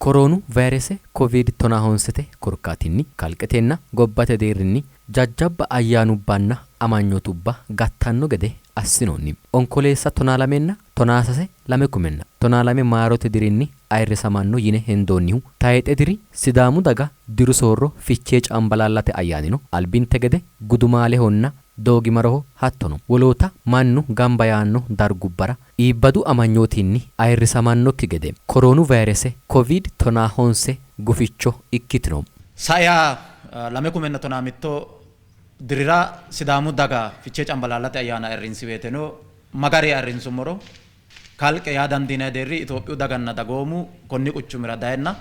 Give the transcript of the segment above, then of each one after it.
Koroonu vayirese Koviid tonaa honsete korkaatinni kalqetenna gobbate deerrinni jajjabba ayyaanubbanna amanyootubba gattanno gede assinoonni. Onkoleessa 12nna 13 2012 maarote dirinni ayirrisamanno yine hendoonnihu tayxe diri Sidaamu daga diru soorro Fichee Cambalaallate ayyaanino albinte gede gudumaalehonna doogimaroho hattono woloota mannu gamba yaanno dargubbara iibbadu amanyootinni ayirrisamannokki gede Koroonu vayirese Koviid 19 guficho ikkitino. Saiha 2011 dirira Sidaamu daga Fichee Cambalaallate ayyaana ayirrinsi woyteno ma garinni ayirrinsummoro kalqe yaa dandiinanni deerri Itophiyu daganna dagoomu konni quchumira dayenna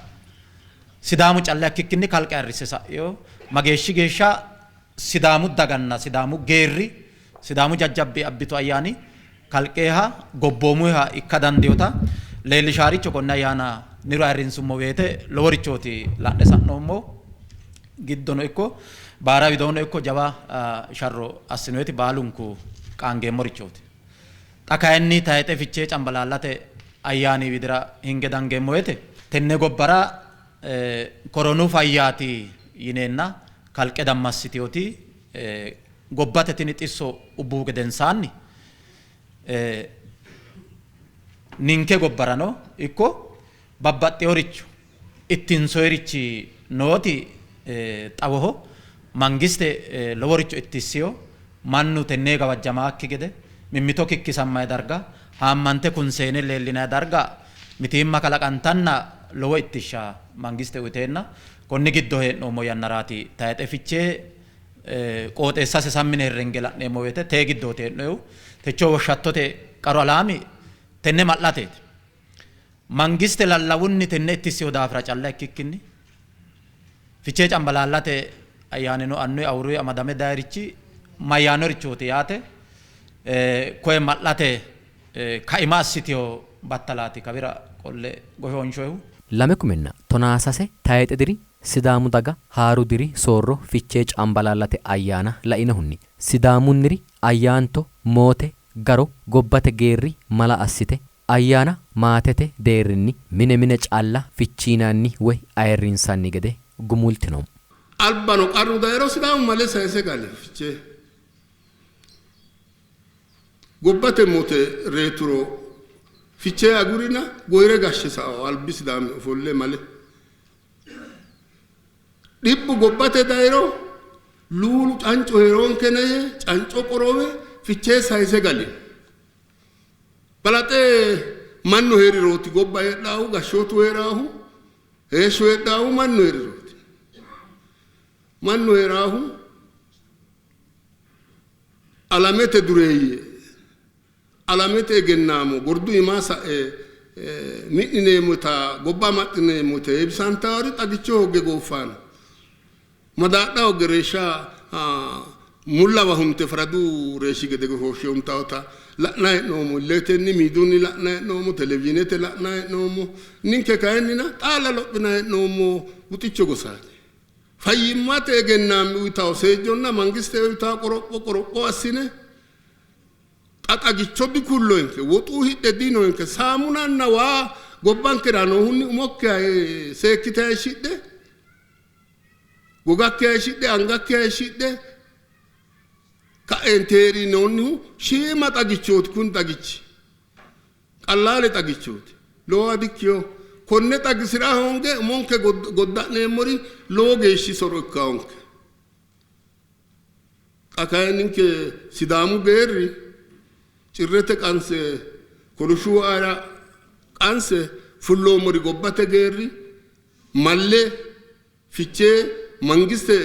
Sidaamu calla ikkikkinni kalqe ayirrisse sa'ino. Mageeshshi geeshsha Sidaamu daganna Sidaamu geerri Sidaamu jajjabbi abbitu ayyaani kalqeeha gobboomuha ikka dandiinota leellishaaricho konne ayyaana niro ayirrinsummo woyte loworichooti la'ne sa'noommo. Giddono ikko baara widoono ikko jawa sharro assinoyeti baalunku qaangeemmorichooti. Xa kayinni tayxe Fichee Cambalaallate ayyaani widira hinge dangeemmo woyte tenne gobbara koronu fayyaati yineenna kalqe dammassitiyoti gobbate tini xisso ubbuhu gedensaanni ninke gobbarano ikko babbaxxinoricho ittinsoyirichi nooti xawoho. Mangiste loworicho ittissino, mannu tenne gawajjamaakki gede mimmito kikkisammanni darga haammante kunseene leellinanni darga mitiimma kalaqantanna lowo ittishsha mangiste uyiteenna konni giddo hee'noommo yannaraati tayxe Fichee qooxeessase sammine herrenge la'neemmo woyte tee giddooti hee'noyihu. Techo woshshattote qaru alaami tenne ma'lateeti. Mangiste lallawunni tenne ittissino daafira calla ikkikkinni Fichee Cambalaallate ayyaanino annuyi awuruyi amadame dayirichi mayyaanorichooti yaate koye ma'late kaima assitino battalaati kawira qolle goshoonshoyihu. 2013 tayxe diri Sidaamu daga haaru diri soorro Fichee Cambalaallate ayyaana lainohunni Sidaamunniri ayyaanto, moote, garo, gobbate geerri mala assite ayyaana maatete deerrinni mine mine calla fichiinanni woy ayirrinsanni gede gumultino. Albano qarru dayiro Sidaamu male sayise gale Fichee gobbate moote reeturo Fichee agurina goyire gashshe sao albi Sidaami ofolle male. Dhibbu gobbate dayiro luulu canco hee'roonkene yee canco qorowe Fichee sayise gali. Balaxe mannu hee'rirooti gobba heedhaahu, gashshootu hee'raahu, heeshsho heedhaahu mannu hee'rirooti. Mannu hee'raahu alamete dureeyye, alamete egennaamo gordu iima sa'e mi'nineemmota gobba amaxxineemmote heewisantaari xagicho hoogge gooffanno. Madaadha hoogge reeshsha mullawa hunte faradu reeshshi gede goshooshshe huntaota la'nanni hee'noommo. Illetenni miidiyunni la'nanni hee'noommo, televizhiinete la'nanni hee'noommo. Ninke kayinnina xaalla lophinanni hee'noommo buxicho gosaati. Fayyimmate egennaammi uyitawo seejjonna mangiste uyitawo qoropho qoropho assine xa xagicho dikulloyinke, woxu hidhe dinoyinke, saamunanna waa gobbankera noohunni umokki seekkite hayishshidhe, gogakki hayishshidhe, angakki hayishshidhe ka'eenti hee'rinoonnihu shiima xagichooti. Kuni xagichi qallaale xagichooti, lowoha dikkino. Konne xagisira hoonge umonke godda'neemmori lowo geeshshi soro ikkaonke. Xa kayinni ninke Sidaamu geerri cirrete qanse kolishshu waara qanse fulloommori gobbate geerri malle Fichee mangiste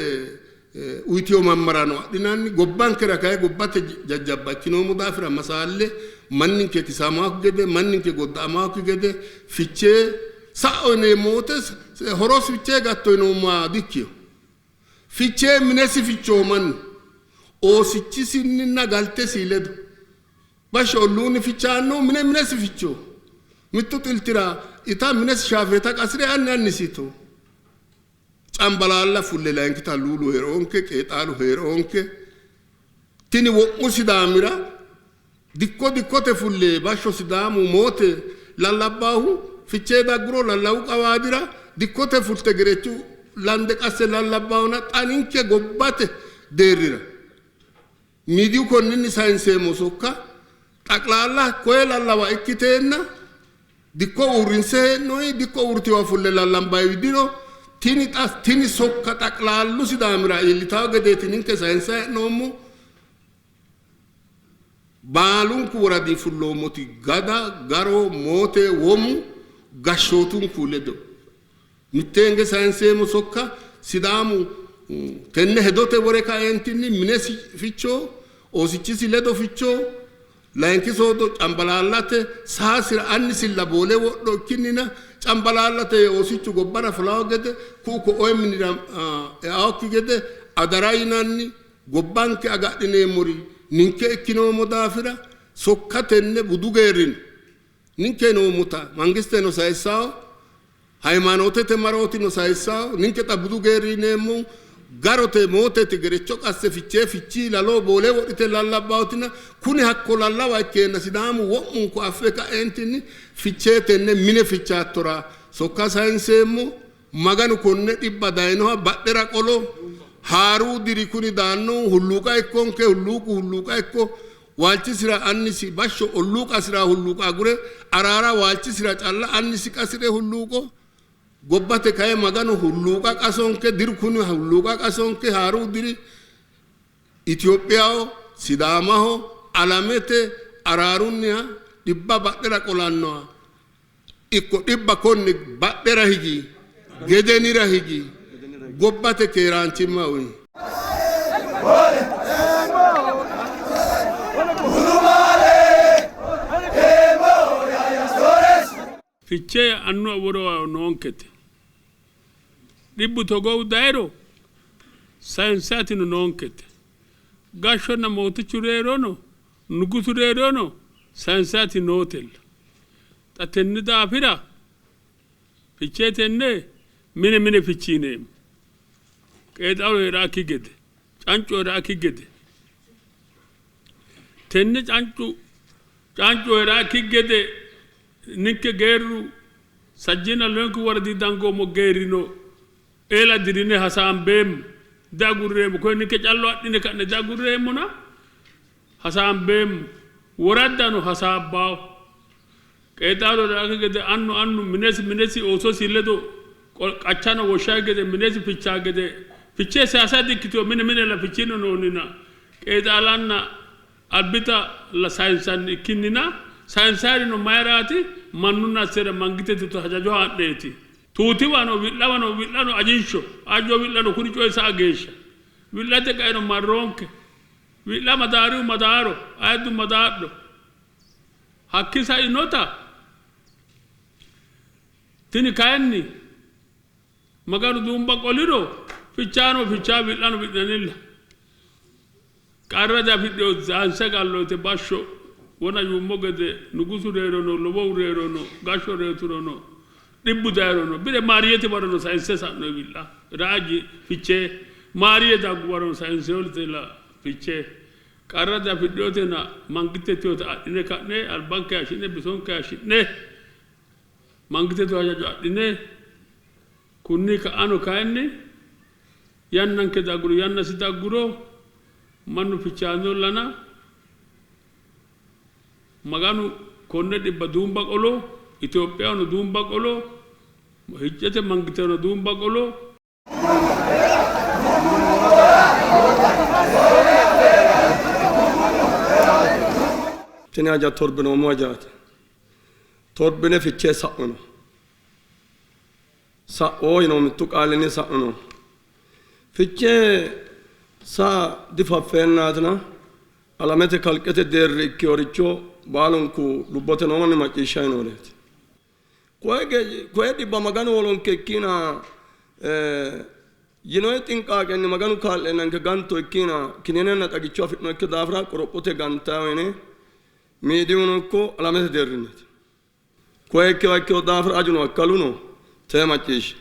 uyitino mammarano adhinanni gobbankera kayi gobbate jajjabba ikkinoommo daafira masaalle manninke kisamaakki gede manninke godda'amaakki gede Fichee sa'o yineemmo wote horos Fichee gatto yinoommoha dikkino. Fichee minesi fichoo mannu oosichisinninna galtesi ledo bashsho olluunni fichaannohu mine minesi fichoo. Mittu xiltira ita minesi shaafeeta qasire anni annisi ito. Cambalaalla fulle layinkita luulu hee'roonke, qeexaalu hee'roonke. Tini wo'mu Sidaamira dikko dikkote fulle bashsho Sidaamu moote lallabbaahu Fichee dagguro lallawu qawaadira dikkote fulte gerechu lande qasse lallabbawona xa ninke gobbate deerrira miidiyu konninni sayinseemmo sokka xaqlaalla koye lallawa ikkiteenna dikko uurrinse hee'noyi dikko uurritiwa fulle lallambayi dino. Tini xa tini sokka xaqlaallu Sidaamira iillitawo gedeeti ninke sayinsa hee'noommo. Baalunku woradi fulloommoti gada, garo, moote, womu gashshootunku ledo mitteenge sayinseemmo sokka Sidaamu tenne hedote wore kaeentinni minesi fichoo, oosichisi ledo fichoo, layinki soodo Cambalaallate saasira annisilla boole wodho ikkinnina Cambalaallate oosichu gobbara fulawo gede ku'u ko'oye minira eaokki gede adara yinanni gobbanke agadhineemmori ninke ikkinoommo daafira sokka tenne budu geerrino ninke noommota mangisteno sayissawo, haymaanootete marootino sayissawo. Ninke xa budu geerri yineemmohu garote mootete gerecho qasse fichee fichii lalo boole wodhite lallabbawotina kuni hakko lallawa ikkeenna Sidaamu wo'munku affe ka'eentinni fichee tenne mine fichaattora sokka sayinseemmo. Maganu konne dhibba dayinoha badhera qolo. Haaruu diri kuni daannohu hulluuqa ikkonke, hulluuqu hulluuqa ikko. Waalchisira annisi bashsho olluu qasira hulluuqa agure araara waalchisira calla annisi qasire hulluuqo. Gobbate kayi Maganu hulluuqa qasonke, diru kuni hulluuqa qasonke. Haaruu diri Itophiyaho, Sidaamaho, alamete araarunniha dhibba badhera qolannoha ikko. Dhibba konni badhera higi, gedenira higi, gobbate keeraanchimma uyi. Fichee annu worowa noonkete. Dhibbu togoohu dayiro sayinsaatino noonkete. Gashshonna mootichu reerono nugusu reerono sayinsaati nootella. Xa tenne daafira fichee tenne mine mine fichiineemmo. Qeexaalu hee'raakki gede, cancu hee'raakki gede. Tenne cancu hee'raakki gede ninke geerru sajjina loyinki woradi dangoommo geerrino eela dirine hasaambeemmo, diagurreemmo. Koye ninke callu adhine ka'ne diagurreemmona hasaambeemmo. Woraddano hasaabbawo. Qeexaalu hee'raakki gede annu annu minesi minesi oososi ledo qachano woshshaa gede minesi fichaa gede fichee siyaasa dikkitino mine mine la fichiino noonnina qeexaalanna albita la sayinsanni ikkinnina sayinsaarino mayiraati mannunna assere mangitete hajajo haa'neeti. Tuutiwano wi'lawano wi'lano ajinsho ajo wi'lano kuni coyi sa'a geeshsha wi'late qaeno marroonke wi'la madaarihu madaaro ayiddu madaadho hakki sainota tini kayinni Maganu duumba qoliro fichaano fichaa wi'lano wi'lanilla qarra diafidhino zaanse galloyte bashsho wona yuummo gede nugusu reerono lowohu reerono gashsho reeturono dhibbu dayirono bire maariyete warono sayinse sa'noyi wi'la raaji fichee maariye daggu warono sayinseyolte la fichee qarra diafidhinotena mangittete adhine ka'ne albanke hayishshi'ne bisonke hayishshi'ne mangitete hajajo adhine kunni ka'ano kayinni yannanke dagguro yannasi dagguro mannu fichaanollana Maganu konne dhibba duumba qolo, Itophiyahono duumba qolo, hiccete mangiteno duumba qolo. Tini haja torbinoommo hajaati. Torbine fichee sa'uno. Sa'o yino mittu qaalinni sa'uno. Fichee sa difaffeennaatina alamete kalqete deerri ikkeworicho baalunku lubbote noo manni macciishshanni nooreeti. Koye dhibba Maganu hoolonke ikkiina yinoyi xinqaaqenni Maganu kaa'leennanke ganto ikkiina kininenna xagicho afi'noikki daafira qorophote gantayo yine miidiyuno ikko alamete deerrinniiti. Koye ikkewa ikkewo daafira ajuno akkaluno tee macciishshe.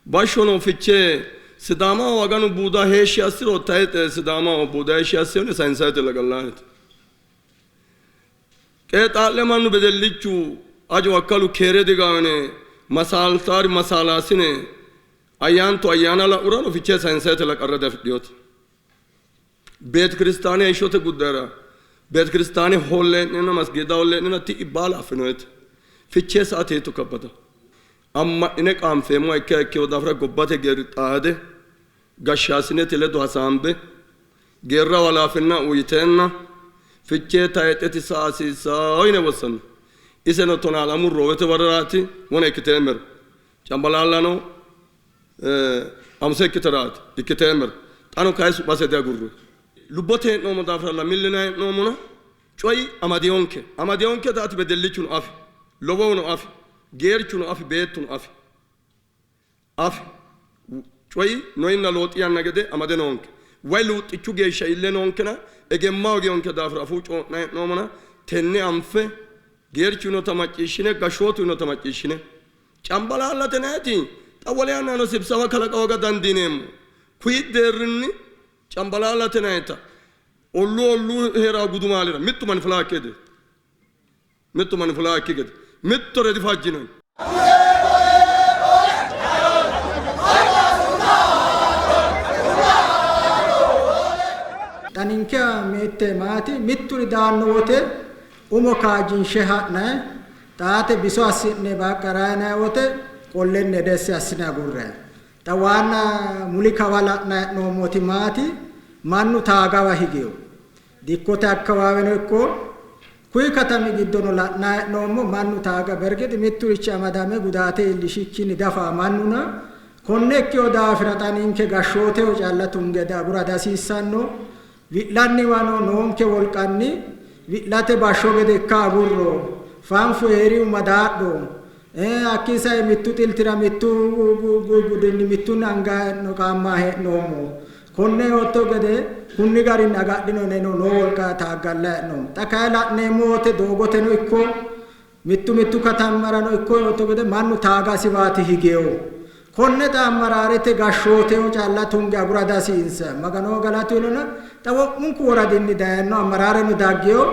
Bashshono fichee Sidaamaho Maganu buuda heeshshi assiro tayixe Sidaamaho buuda heeshshi assiyone sayinsayete lagallaanete. Qeexaa'le mannu bedellichu Aju akkalu keere digaawine masaaltaari masaalaasine ayyaanto ayyaana la'urano Fichee sayinsete la qarra diafidhinote. Beete kiristaane heeshshote guddara beete kiristaane hoolle'nena masgiida hoolle'nena ti'i baala affinoyete. Fichee sa'ate hiitto kabbada. Amma'nine qaanfeemmoha ikkiha ikkino daafira gobbate geerri xaade gashshaasinete ledo hasaambe geerraho halaafinna uyiteenna Fichee tayixeti sa'a hasiissanno yine wossanno. Iseno Tonaalamu Roowete barriraati, wona ikkiteemmero. Cambalaallano Hamuse ikkiteraati, ikkiteemmero. Xano kayi su'mase diagurroy. Lubbote hee'noommo daafiralla millinanni hee'noommona coyi amadinonke. Amadinonketa ati wedellichuno afi, lowohuno afi, geerchuno afi, beettuno afi. Afi. Coyi Nohinna Looxi yanna gede amade noonke. Wayi luuxxichu geeshsha iille noonkena, egemma hoogiyonke daafira afuu coo'nanni hee'noommona, tenne anfe, geerchu yiinota macciishshine, gashshootu yiinota macciishshine. Cambalaallate neeti, xa wole yannano sibsawa kalaqa hooga dandiineemmo. Kuyi deerrinni cambalaallate nayita olluu olluu hee'ranno gudumaalira mittu manni fulaakki gede, mittu manni fulaakki gede mittore difajjinanni. Xa ninkewa mitte maati mitturi daanno wote umo kaajjinshe ha'nanni, xaate biso assi'ne baaqqara yinanni wote qollenne dessi assine agurranni. Xa waanna muli kawa la'nanni hee'noommoti maati mannu taagawa higino. Dikkote akkawaaweno ikko kuyi katami giddono la'nanni hee'noommo mannu taaga bergixi mitturichi amadame gudaate iillishikkinni dafa mannuna konne ikkino daafira xa ninke gashshooteho calla tunge agura dihasiissanno. Wi'lanniwano noonke wolqanni wi'late bashsho gede ikka agurro. Fanfu hee'rihu madaadho. Hakkii sae mittu xiltira mittu gudinni mittunni anga qaamma hee'noommo. Konne yootto gede kunni garinni agadhino yineno noo wolqa taaggalla hee'noommo. Xa kayi la'neemmo wote doogoteno ikko mittu mittu katammarano ikko yootto gede mannu taagasiwaati higeyo. Konne xa ammaraarete gashshooteho calla tunge agura dihasiinsa. Maganoho galatu iillona xa wo'munku woradinni dayinno ammaraareno daggeyo.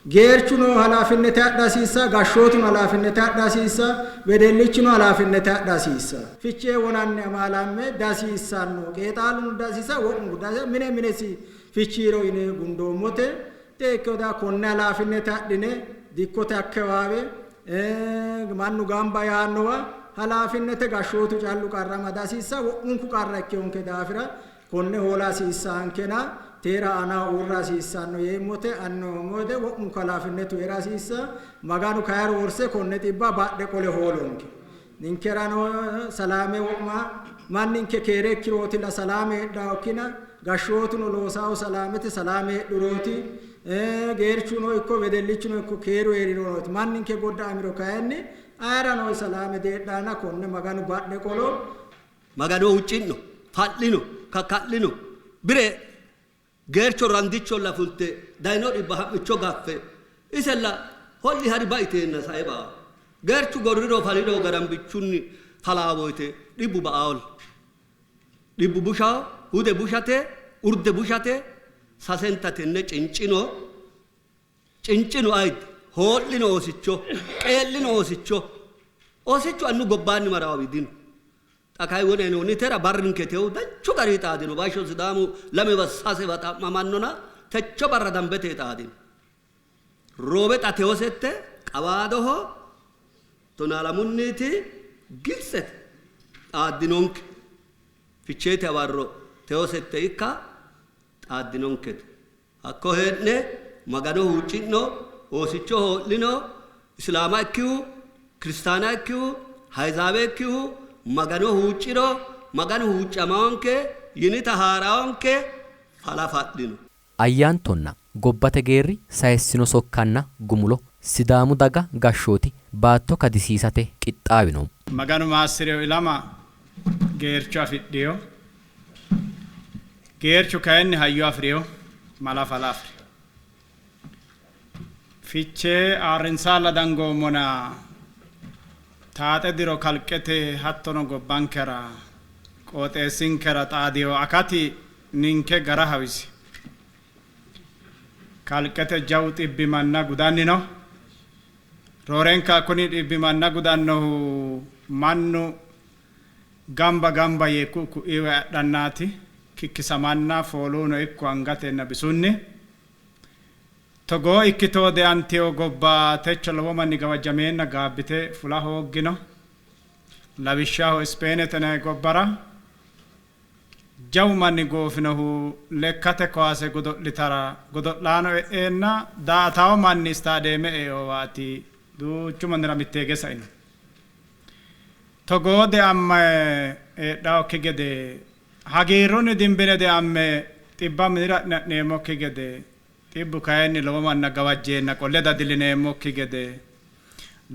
Geerchuno halaafinnete adha hasiissa, gashshootuno halaafinnete adha hasiissa, wedellichuno halaafinnete adha hasiissa. Fichee wonanni amaalamme dihasiissanno, qeexaaluno dihasiisa, wo'munku dihasiisa, mine minesi fichiiro yine gundoommote. Tee ikkino daafira konne halaafinnete adhine dikkote akkewaawe mannu gamba yaannowa halaafinnete gashshootu callu qarra amada hasiissa, wo'munku qarra ikkinonke daafira konne hoola hasiissaankena teera aanaho uurra hasiissanno yeemmote anino woyte wo'munku halaafinnetu hee'ra hasiissa. Maganu kayi roorse konne xibba badhe qole hoolonke. Ninkerano salaame wo'ma manninke keere ikkirootilla salaame heedhawo ikkina gashshootuno loosawo salaamete salaame heedhurooti geerchuno ikko wedellichuno ikko keeru hee'rirooti. Manninke godda'amiro kayinni ayerano salaame diheedhana konne Maganu badhe qolo. Magano huucci'no, fa'lino, kakka'lino. Bire geercho randicholla fulte dayino dhibba ha'micho gaffe isella holli hari bai yiteenna sae baa. Geerchu gorriro faliro garambichunni falaa woyte dhibbu ba''aolla. Dhibbu bushaho, hude bushate, urde bushate, sasenta tenne cincino. Cincino ayidde, hoo'lino oosicho, qee'lino oosicho, oosichu annu gobbaanni maraawi dino. Xa kayi wona yinoonnitera barrinke tewo danchu garii xaadino. Bashsho Sidaamu lamewa sasewa xa'mamannona techo barra dambete xaadino. Roobe xa tewo sette Qawaadoho Tonaalamunniti Gibtsete xaaddinonke. Ficheete hawarro tewo sette ikka xaaddinonkete. Hakko hee'ne Magano huucci'no, oosicho hoo'lino, Isilaama ikkihu, Kiristaana ikkihu, Hayizaawe ikkihu Magano huucci'ro, Maganu huuccamaonke yinita haa'raonke fala fa'lino. Ayyaantonna gobbate geerri sayissino sokkanna gumulo Sidaamu daga gashshooti baatto kadisiisate qixxaawino. Maganu maassi'rino ilama geercho afidhino. Geerchu kayinni hayyo afi'rino, mala fala afi'rino. Fichee ayirrinsaalla dangoommona taaxe diro kalqete hattono gobbankera qooxeessinkera xaadino akati ninke gara hawisi. Kalqete jawu xibbi manna gudanni no. Roorenka kuni dhibbi manna gudannohu mannu gamba gamba yee ku'u ku'iiwa adhannaati, kikkisamanna fooluno ikko angatenna bisunni. Togoo ikkito deantino gobba techo lowo manni gawajjameenna gaabbite fula hooggino. Lawishshaho Ispeenete yinanni gobbara jawu manni goofinohu lekkate kowaase godo'litara godo'laano e'eenna daa''atawo manni istaadeeme eowaati duuchu mannira mitteege saino. Togoo deamme heedhannokki gede hagiirrunni dimbine deamme xibba minira adhine gede xibbu kayinni lowo manna gawajjeenna qolle dadillineemmokki gede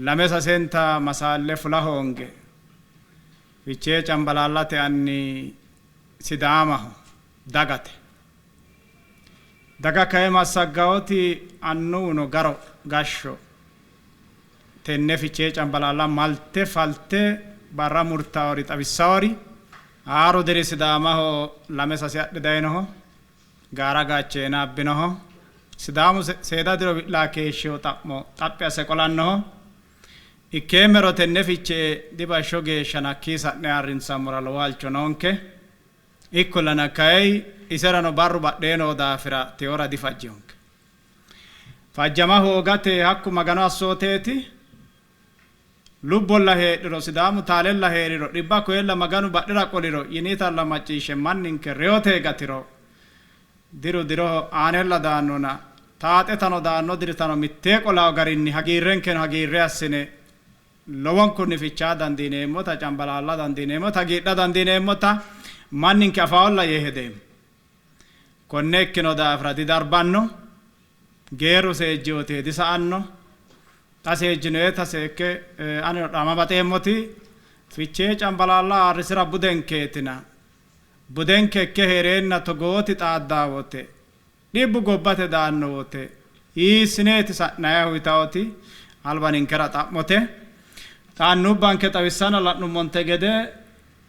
lame sasenta masaalle fula hoonge Fichee Cambalaallate anni Sidaamaho dagate. Daga kayi massaggawoti annuwuno garo gashsho tenne Fichee Cambalaalla malte falte barra murtawori xawissawori haaru diri Sidaamaho lame sase adhe dayinoho gaara gaacheena abbinoho Sidaamu seeda diro wi'laa keeshshiho xa'mo xaphi asse qolannoho ikkeemmero tenne Fichee dibashsho geeshsha nakkii sa'ne ayirrinsammora lowo halcho noonke. Ikkollana kayi iserano barru badhee noo daafira teora difajjihonke. Fajjama hoogate hakku Maganu assooteeti. Lubbolla heedhiro Sidaamu taalella hee'riro dhibba koyella Maganu badhera qoliro yinitalla macciishshe manninke reyote gatiro diru diroho aanella daannona taaxetano daanno diritano mittee qolao garinni hagiirrenkeno hagiirre assine lowonkunni fichaa dandiineemmota cambalaalla dandiineemmota hagiidha dandiineemmota manninke afaolla yee hedeemmo. Konne ikkino daafira didarbanno, geerru seejjiyote disa'anno, xa seejjinoeta seekke anino dhama baxeemmoti Fichee Cambalaalla ayirrisira budenkeetina budenke ikke hee'reenna togooti xaaddaa wote dhibbu gobbate daanno wote hiissineeti sa'nayihu yitawoti alba ninkera xa'mote. Xa annubbanke xawissanna la'nummonte gede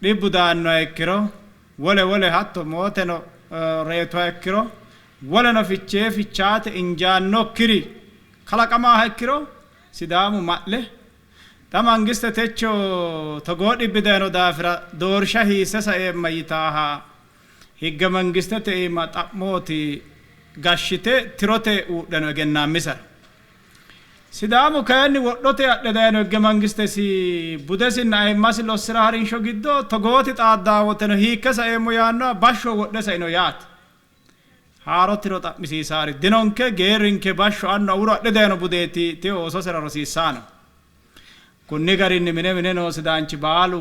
dhibbu daannoha ikkiro wole wole hatto mooteno reetuha ikkiro woleno Fichee fichaate injaannokkiri kalaqamaaha ikkiro Sidaamu ma'le xa mangiste techo togoo dhibbi dayino daafira doorsha hiisse saeemma yitaaha higge mangistete iima xa'mooti gashshite tirote uudheno egennaammisara. Sidaamu kayinni wodhote adhe dayino higge mangistesi budesinna ayimmasi lossira harinsho giddo togooti xaaddaa woteno hiikke saeemmo yaannoha bashsho wodhe saino yaate. Haaro tiro xa'misiisaari dinonke geerrinke bashsho annu awuro adhe dayino budeeti teo oososera rosiissaano. Kunni garinni mine mine noo Sidaanchi baalu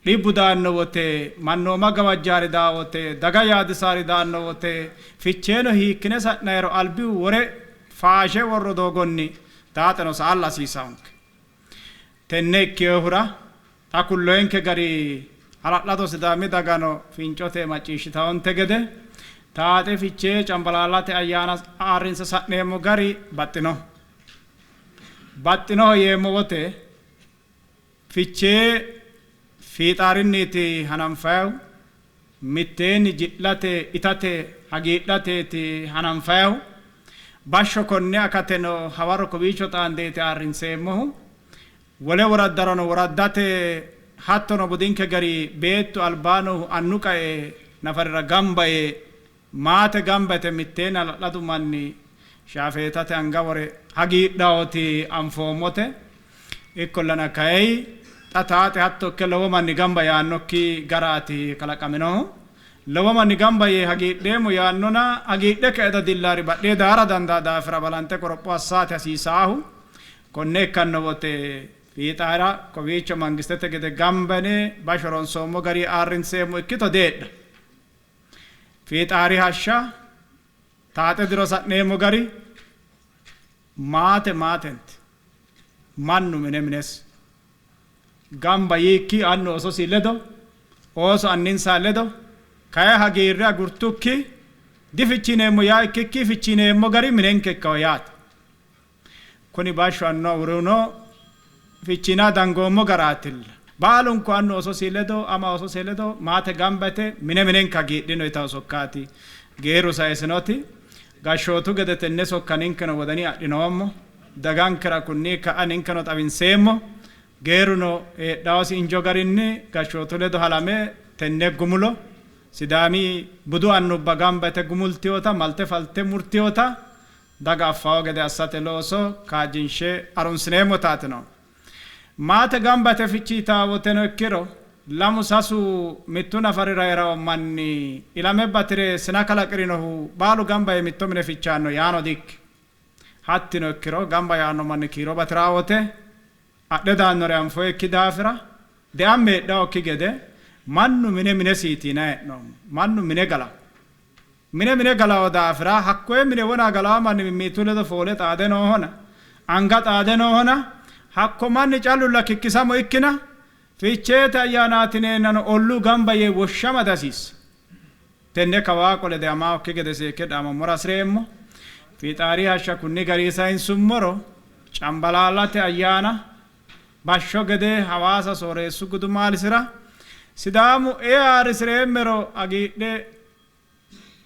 dhibbu daanno wote mannooma gawajjaari daa wote daga yaadisaari daanno wote Ficheeno hiikkine sa'nayiro albihu wore faashe worro doogonni taaxeno sa'alla hasiisaonke. Tenne ikkinohura xa kulloyinke gari hala'lado Sidaami dagano fincote macciishshitawonte gede taaxe Fichee Cambalaallate ayyaana ayirrinse sa'neemmo gari baxxinoho. Baxxinoho yeemmo wote Fichee fiixaarinniiti hananfayihu, mitteenni ji'late, itate, hagiidhateeti hananfayihu. Bashsho konne akateno hawarro kowiicho xaandeeti ayirrinseemmohu. Wole woraddarano woraddate hattono budinke gari beettu albaa noohu annu qae nafarira gamba yee maate gamba yite mitteenni hala'ladu manni shaafeetate anga wore hagiidhaoti anfoommote. Ikkollana kayi xa taaxe hatto ikke lowo manni gamba yaannokki garaati kalaqaminohu. Lowo manni gamba yee hagiidheemmo yaannona hagiidhe kae dadillaari badhee daara dandaa daafira balanxe qoropho assaati hasiisaahu. Konne ikkanno wote fiixaara kowiicho mangistete gede gamba yine bashsho ronsoommo gari ayirrinseemmo ikkito deedha. Fiixaari hashsha taaxe diro sa'neemmo gari maate maatente mannu mine minesi gamba yiikki annu oososi ledo ooso anninsa ledo kayi hagiirre agurtukki difichineemmo yaa ikkikki fichineemmo gari minenke ikkawo yaate. Kuni bashsho annu awuruno fichinaa dangoommo garaatilla. Baalunku annu oososi ledo ama oosose ledo maate gamba yite mine minenke hagiidhino yitawo sokkaati geerru sayisinoti. Gashshootu gede tenne sokka ninkeno wodani adhinoommo. dagankera kunni ka'a ninkeno xawinseemmo. Geeruno heedhawosi injo garinni gashshootu ledo halame tenne gumulo Sidaami budu annubba gamba yite gumultewota malte falte murtewota daga affawo gede assate looso kaajjinshe harunsineemmotaatino. Maate gamba yite fichii woteno ikkiro lamu sasu mittu nafarira heerawo manni ilame batire sina kalaqirinohu baalu gamba yee mitto mine fichaanno yaano dikki. Hattino ikkiro gamba yaanno manni kiiro batiraa wote adhe daannore anfoyikki daafira deamme heedhawokki gede mannu mine minesiiti yinanni hee'noommo. Mannu mine galawo. Mine mine galawo daafira hakkoye mine wona galawo manni mimmitu ledo foole xaade noohona anga xaade noohona hakko manni callulla kikkisamo ikkina Ficheete ayyaanaati yineennano olluu gamba yee woshshama dihasiissa. Tenne kawaa qole deamaokki gede seekke dhaamammora hasireemmo. Fiixaari hashsha kunni garii sayinsummoro Cambalaallate ayyaana bashsho gede Hawaasa sooreessu gudumaalisira Sidaamu ee ayirrisireemmero hagiidhe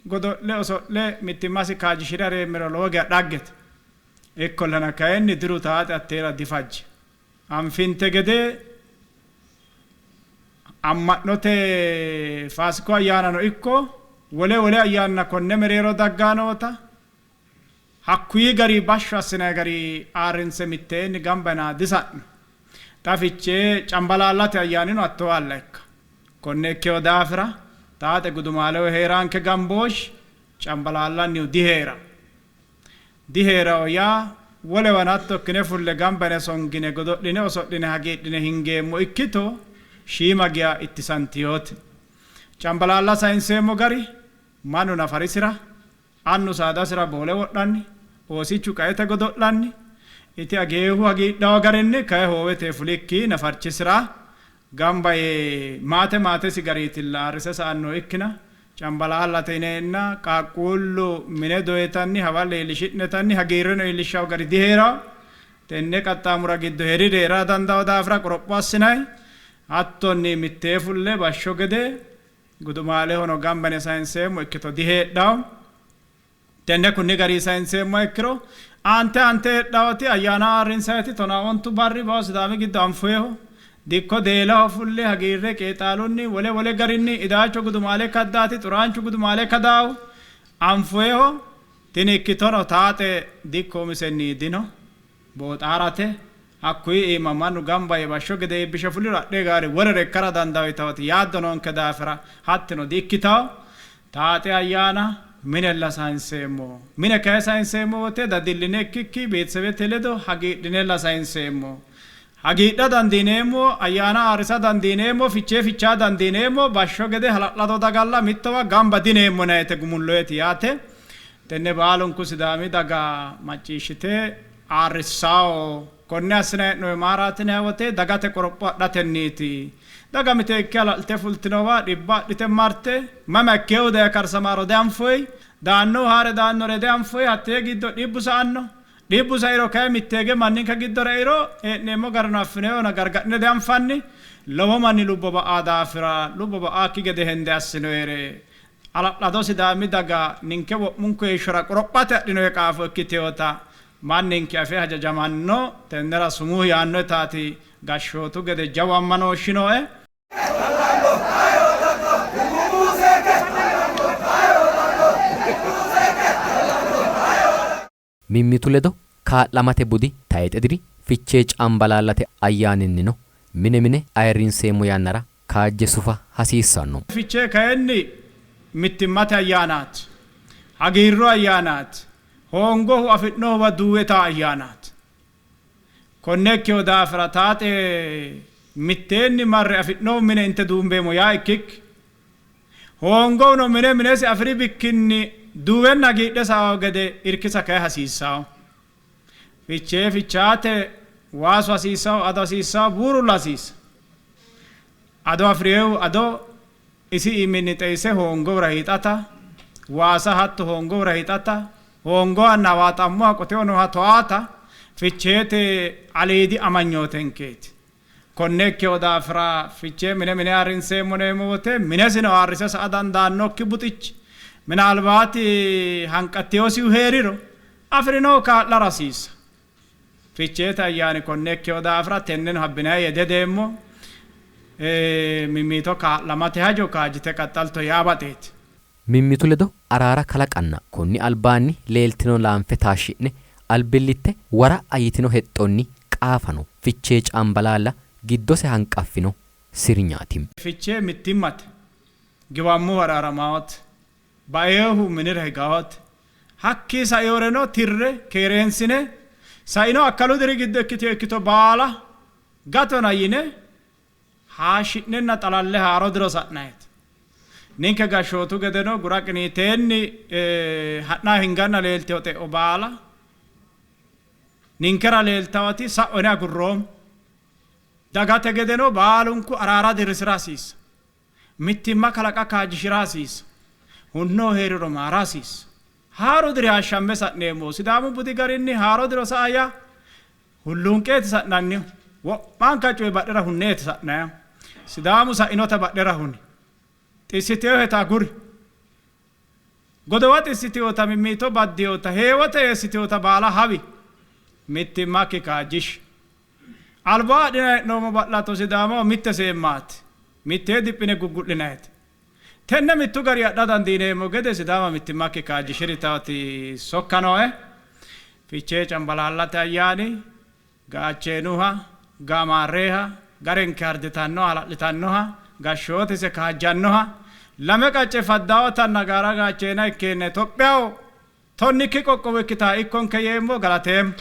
godo'le oso'le mittimmasi kaajjishi're hareemmero lowo geya dhaggete. Ikkollana kayinni diru taaxe hatteera difajji. Anfinte gede amma'note Faasiku ayyaanano ikko wole wole ayyaanna konne mereero daggaa noota hakkuyi gari bashsho assinanni gari ayirrinse mitteenni gamba yinanni disa'no. Xa Fichee Cambalaallate ayyaanino hattoohalla ikka. Konne ikkewo daafira xaaxe gudumaaleho hee'ranke gambooshshi Cambalaallannihu dihee'ranno. Dihee'rawo yaa wolewano hatto ikkine fulle gamba yine songine godo'line oso'line hagiidhine hingeemmo ikkito shiima geya ittisantiyote. Cambalaalla sayinseemmo gari mannu nafarisira, annu saadasira boole wodhanni, oosichu qaete godo'lanni, ite ageehu hagiidhawo garinni kayi hoowete fulikki nafarchisira gamba yee maate maatesi gariitilla ayirrise sa'anno ikkina Cambalaallate yineenna qaaqquullu mine doyitanni hawalle iillishi'netanni hagiirreno iillishshawo gari dihee'rawo. Tenne qaxxaamura giddo heeriri hee'ra dandawo daafira qoropho assinanni. Hattonni mittee fulle bashsho gede gudumaalehono gamba yine sayinseemmo ikkito diheedhawo. Tenne kunni garii sayinseemmoha ikkiro aante aante heedhawoti ayyaana ayirrinsayiti tonaa ontu barri bao Sidaami giddo anfoyeho. Dikko deelaho fulle hagiirre qeexaalunni wole wole garinni idaacho gudumaale kaddaati xuraanchu gudumaale kadaahu anfoyeho. Tini ikkitono taaxe dikko umisenni dino. Booxaarate hakkuyi iima mannu gamba yee bashsho gede iibbishe fuliro adhe gaari wolere ikkara dandawo yitawoti yaaddo noonke daafira hattino di''ikkitawo. Taaxe ayyaana minella sayinseemmo. Mine kayi sayinseemmo wote dadilline ikkikki beetesebete ledo hagiidhinella sayinseemmo. Hagiidha dandiineemmo, ayyaana ayirrisa dandiineemmo, fichee fichaa dandiineemmo, bashsho gede hala'lado dagalla mittowa gamba dineemmo yinannite gumulloeti yaate. Tenne baalunku Sidaami daga macciishshite ayirrissawo. Konne assinanni hee'noonni maaraati yinanni wote dagate qoropho adhatenniiti. Daga miteekke hala'lite fultinowa dhibba adhite marte mama ikkeehu daye karsamaaro dianfoyi, daannohu haa're daannore dianfoyi, hattee giddo dhibbu sa'anno. Dhibbu sairo kayi mitteege manninke giddo reiro hee'neemmo garano affineyona gargadhine dianfanni. Lowo manni lubbo ba'aa daafira lubbo ba'aakki gede hende assinoyere hala'lado Sidaami daga ninke wo'munku heeshshora qorophate adhinoye qaafo ikkiteyota manninke afe hajajamanno tennera sumuu yaannoetaati gashshootu gede jawu ammanooshshi nooe. Mimmitu ledo kaa'lamate budi tayxe diri Fichee Cambalaallate ayyaaninnino mine mine ayirrinseemmo yannara kaajje sufa hasiissanno. Fichee kayinni mittimmate ayyaanaati, hagiirru ayyaanaati, hoongohu afi'nohuwa duuwe taa ayyaanaati. Konne ikkino daafira taaxe mitteenni marre afi'nohu mine inte duumbeemmo yaa ikkikki hoongohuno mine minesi afi'ri bikkinni duuwenna hagiidhe saawo gede irkisa kayi hasiissawo. Fichee fichaate waasu hasiissawo, ado hasiissawo, buurulla hasiissa. Ado afi'rihu ado isi iiminni xeise hoongohura hiixata, waasa hatto hoongohura hiixata, hoongohanna hawaaxammoha qoteho nooha towaata Ficheete aliidi amanyootenkeeti. Konne ikkino daafira Fichee mine mine ayirrinseemmo yineemmo wote minesino ayirrise sa'a dandaannokki buxichi minaalbaati hanqattewosihu hee'riro afi'rinohu kaa'lara hasiissa. Ficheete ayyaani konne ikkewo daafira tenneno habbinayi yee dihedeemmo. Mimmito kaa'lamate hajo kaajjite qaxxalto yaa baxeeti. Mimmitu ledo araara kalaqanna konni albaanni leeltino laanfe taashshi'ne albillitte wara'a yitino hexxonni qaafano Fichee Cambalaalla giddose hanqaffino sirnyaati. Fichee mittimmate, giwammohu araaramawote, baeehu minira higawote, hakkii saiyoreno tirre keereensine saino akkalu diri giddo ikkitino ikkito baala gatona yine haashi'nenna xalalle haaro diro sa'nayiti. Ninke gashshootu gedeno gura qiniiteenni ha'nanni hinganna leeltino xe'o baala ninkera leeltawati sa'o yine agurroommo. Dagate gedeno baalunku araara dirrisira hasiissa. Mittimma kalaqa kaajjishi'ra hasiissa. Hunnohu hee'riro maara hasiissa. Haaru diri haashshamme sa'neemmohu Sidaamu budi garinni haaro diro sa'a yaa hulluunqeeti sa'nannihu. Wo'manka coye badhera hunneeti sa'nannihu. Sidaamu sa'inota badhera huni. Xissitinoheta aguri. Godowa xissitinoта, mimmito baddinota, heewote eessitinota baala hawi. Mittimmakki kaajjishi. Alba adhina hee'noommo ba'latto Sidaamaho mitte seemmaati. Mittee diphine guggu'linayite. Tenne mittu gari adha dandiineemmo gede Sidaama mittimmakki kaajjishi'ritawoti sokka nooe. Fichee Cambalaallate ayyaani Gaacheenuha, Gaamaarreeha, garenke harditannoha, hala'litannoha, gashshootise kaajjannoha, lame qacce faddawotanna gaara gaacheena ikkeenna Itophiyaho tonnikki qoqqowo ikkitaha ikkonke yeemmo, galateemmo.